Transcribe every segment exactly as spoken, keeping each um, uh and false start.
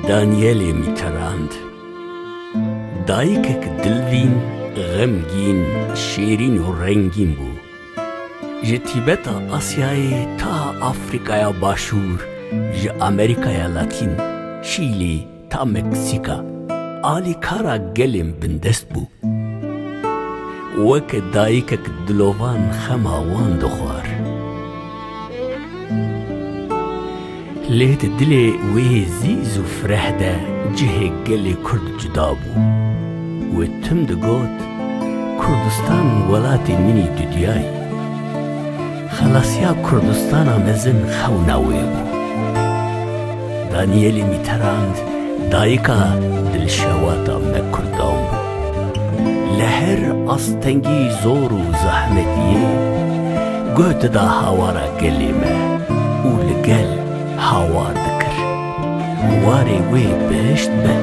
Danielê Mitterrand. Dayikek dilvîn, xemgîn, şêrîn û rengîn bû. Ji Tîbeta Asyayê ta Afrîkaya Başûr, ji Amerîkaya Latîn, Şîlî ta Meksîka, alîkara gelên bindest bû. Weke dayikek dilovan xema wan dixwar. Lê di dilê wê zîz û fireh de cihê gelê Kurd cuda bû. Wê tim digot, Kurdistan welatê min î dudiyayî. Xelasiya Kurdistana mezin xewna wê bû. Danielê Mitterrand dayika dilşewata me Kurdan bû. Li her astengî, zor û zehmetiyê guh dida hawara gelê me û li gel hawar dikir. Warê wê bihişt be.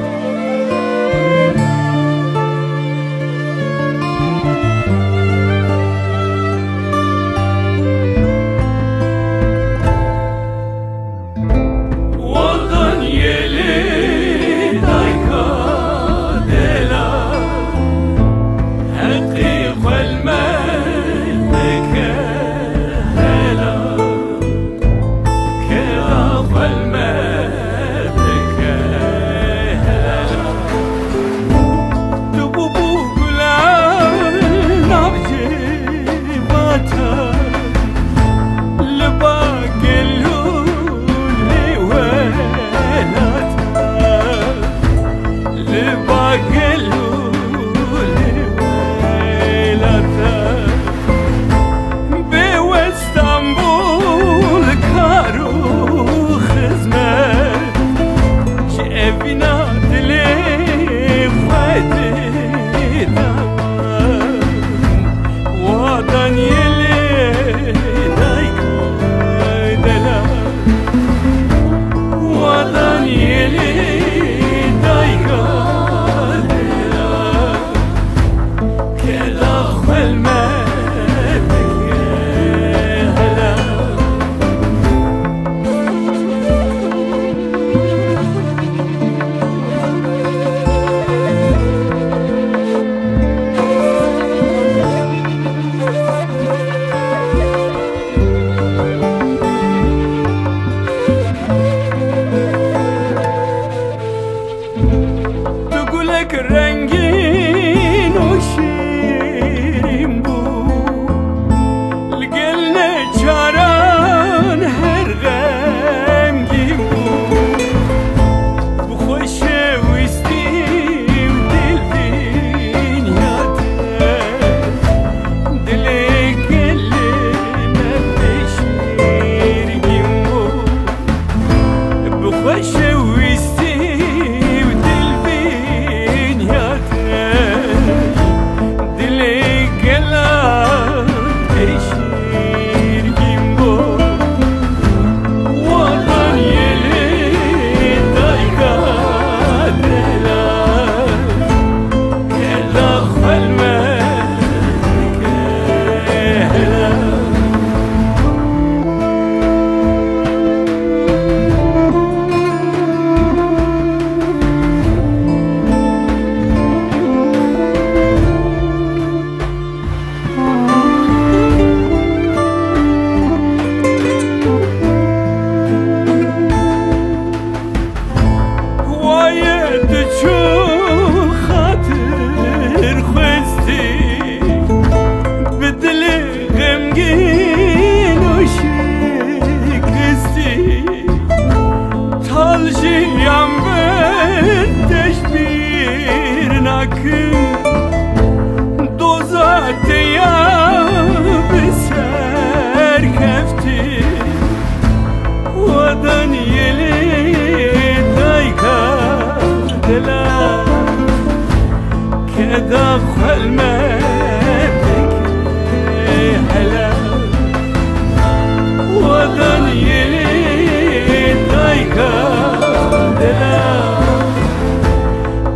Watan yelê dayka delal, heqê xwe li me dike helal. Keda xwe li me dike helal. Tu bûbû gulan navcê vata, li ba gel û li welata. Li ba gel û li welata. Bê we Stenbol kar û xizmet, ji evîna dilê xwe dida. Wa Danielê dayka delal. Wa Danielê dayka delal. Keda xwe li me dike helal. Tu gulek rengîn û şîrîn bû, li gel neçaran her xemgîn bû. Bi xwe şewîstî û dilvîniya te, dilê gelê me pê şîrgîn bû. Bi xwe şewîstî û dilvîniya te, dilê gela pê şîrgîn bû. Wa Danielê dayka delal, keda xwe li me dike helal. Waye tu çû xatir xwestî, bi dilê xemgîn û şikestî. Tal jiyan bin deş bîr nakin, doza te ya bi ser keftî. Wa Danielê dayka delal, keda xwe li me dike helal. Wa Danielê dayka delal,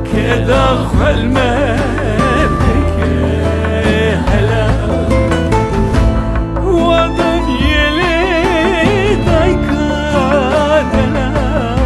keda xwe li me dike helal. Wa Danielê dayka delal,